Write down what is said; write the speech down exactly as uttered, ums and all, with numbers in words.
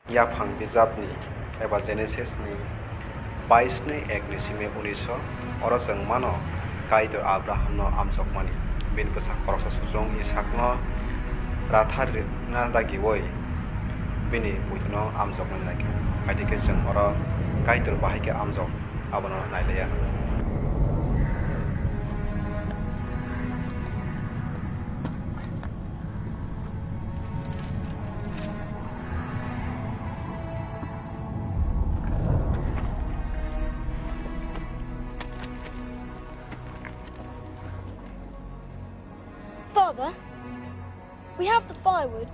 Yaphang bijapni eba Genesisni baisni ekni simi unisho, oro chwng mano Kaitor Abrahamno amjokmani. Bini bwsa khoroksa sujung Isakno rathar rina dagiui bini puitino amjokmani lagi. Haidikhe chwng oro Kaitor bahai khe amjok, abono nailaiya. Father, we have the firewood,